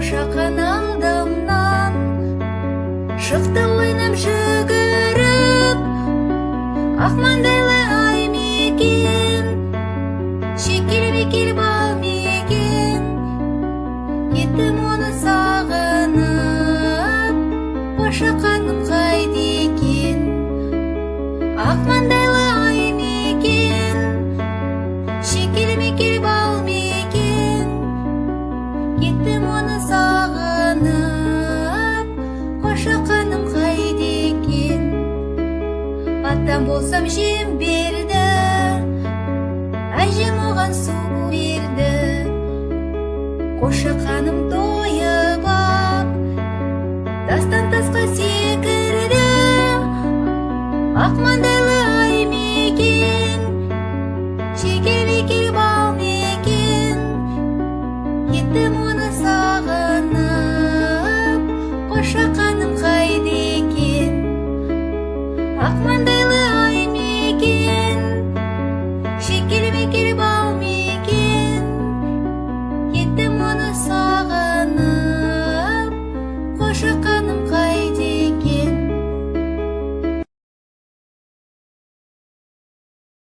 Қошақан алдымнан шықты ойнап жүгіріп. Ақ маңдайлы ай мекен, шекел бекел бал мекен, кеттім оны сағынып, қошақаным қайда екен? Ақ маңдайлы ай мекен, шекел мекел бал мекен, кеттім оны сағынып, қошақаным қайда екен? Атам болсам жем берді, әжем оған су берді, қошақаным тойып ап, тастан тасқа секірді. Ақ маңдайлы ай мекен, шекел бекел бал мекен, кеттім оны